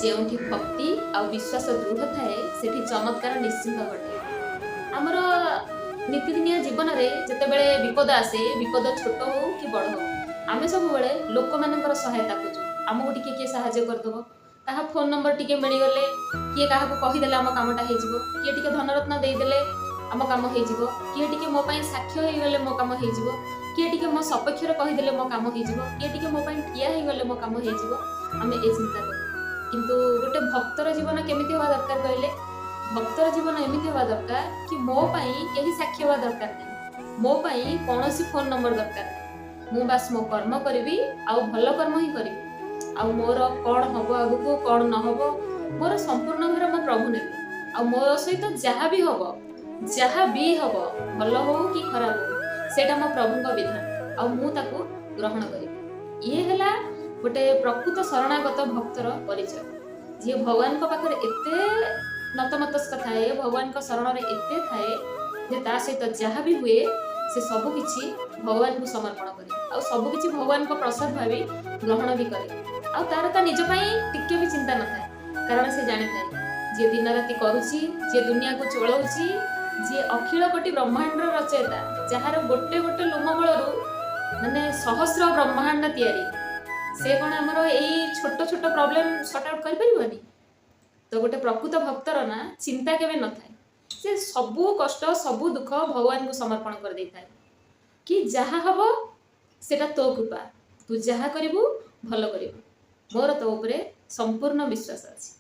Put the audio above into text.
ଯେଉଁଠି ଭକ୍ତି ଆଉ ବିଶ୍ୱାସ ଦୃଢ଼ ଥାଏ, ସେଠି ଚମତ୍କାର ନିଶ୍ଚିନ୍ତ ଘଟେ। ଆମର ନିତିଦିନିଆ ଜୀବନରେ ଯେତେବେଳେ ବିପଦ ଆସେ, ବିପଦ ଛୋଟ ହଉ କି ବଡ଼ ହଉ, ଆମେ ସବୁବେଳେ ଲୋକମାନଙ୍କର ସହାୟତା ଖୋଜୁ। ଆମକୁ ଟିକେ କିଏ ସାହାଯ୍ୟ କରିଦେବ, କାହା ଫୋନ୍ ନମ୍ବର ଟିକେ ମିଳିଗଲେ, କିଏ କାହାକୁ କହିଦେଲେ ଆମ କାମଟା ହେଇଯିବ, କିଏ ଟିକେ ଧନରତ୍ନ ଦେଇଦେଲେ ଆମ କାମ ହେଇଯିବ, କିଏ ଟିକେ ମୋ ପାଇଁ ସାକ୍ଷ୍ୟ ହେଇଗଲେ ମୋ କାମ ହେଇଯିବ, କିଏ ଟିକେ ମୋ ସପକ୍ଷରେ କହିଦେଲେ ମୋ କାମ ହେଇଯିବ, କିଏ ଟିକେ ମୋ ପାଇଁ ଠିଆ ହେଇଗଲେ ମୋ କାମ ହେଇଯିବ। ଆମେ ଏ ଚିନ୍ତା କରୁ। କିନ୍ତୁ ଗୋଟେ ଭକ୍ତର ଜୀବନ କେମିତି ହେବା ଦରକାର କହିଲେ? ଭକ୍ତର ଜୀବନ ଏମିତି ହେବା ଦରକାର କି ମୋ ପାଇଁ କେହି ସାକ୍ଷୀ ହେବା ଦରକାର ନାହିଁ, ମୋ ପାଇଁ କୌଣସି ଫୋନ୍ ନମ୍ବର ଦରକାର ନାହିଁ। ମୁଁ ବାସ୍ ମୋ କର୍ମ କରିବି ଆଉ ଭଲ କର୍ମ ହିଁ କରିବି। ଆଉ ମୋର କ'ଣ ହବ ଆଗକୁ, କ'ଣ ନ ହବ, ମୋର ସମ୍ପୂର୍ଣ୍ଣ ଭାର ମୋ ପ୍ରଭୁ ନେବେ। ଆଉ ମୋ ସହିତ ଯାହା ବି ହବ, ଯାହା ବି ହବ, ଭଲ ହଉ କି ଖରାପ ହଉ, ସେଇଟା ମୋ ପ୍ରଭୁଙ୍କ ବିଧାନ ଆଉ ମୁଁ ତାକୁ ଗ୍ରହଣ କରିବି। ଇଏ ହେଲା ଗୋଟେ ପ୍ରକୃତ ଶରଣାଗତ ଭକ୍ତର ପରିଚୟ, ଯିଏ ଭଗବାନଙ୍କ ପାଖରେ ଏତେ ନତମସ୍ତକ ଥାଏ, ଭଗବାନଙ୍କ ଶରଣରେ ଏତେ ଥାଏ ଯେ ତା ସହିତ ଯାହା ବି ହୁଏ, ସେ ସବୁ କିଛି ଭଗବାନଙ୍କୁ ସମର୍ପଣ କରେ ଆଉ ସବୁ କିଛି ଭଗବାନଙ୍କ ପ୍ରସାଦ ଭାବି ଗ୍ରହଣ ବି କରେ। ଆଉ ତାର ତା ନିଜ ପାଇଁ ଟିକେ ବି ଚିନ୍ତା ନଥାଏ, କାରଣ ସେ ଜାଣିଥାଏ, ଯିଏ ଦିନ ରାତି କରୁଛି, ଯିଏ ଦୁନିଆକୁ ଚଳଉଛି, ଯିଏ ଅଖିଳ କୋଟି ବ୍ରହ୍ମାଣ୍ଡର ରଚୟିତା, ଯାହାର ଗୋଟେ ଗୋଟେ ଲୋମ ମୂଳରୁ ମାନେ ସହସ୍ର ବ୍ରହ୍ମାଣ୍ଡ ତିଆରି, ସେ କ'ଣ ଆମର ଏଇ ଛୋଟ ଛୋଟ ପ୍ରୋବ୍ଲେମ ସର୍ଟ ଆଉଟ୍ କରିପାରିବନି? ତ ଗୋଟେ ପ୍ରକୃତ ଭକ୍ତର ନା ଚିନ୍ତା କେବେ ନଥାଏ। ସେ ସବୁ କଷ୍ଟ, ସବୁ ଦୁଃଖ ଭଗବାନଙ୍କୁ ସମର୍ପଣ କରିଦେଇଥାଏ କି ଯାହା ହବ ସେଟା ତୋ କୃପା, ତୁ ଯାହା କରିବୁ ଭଲ କରିବୁ, ମୋର ତୋ ଉପରେ ସମ୍ପୂର୍ଣ୍ଣ ବିଶ୍ୱାସ ଅଛି।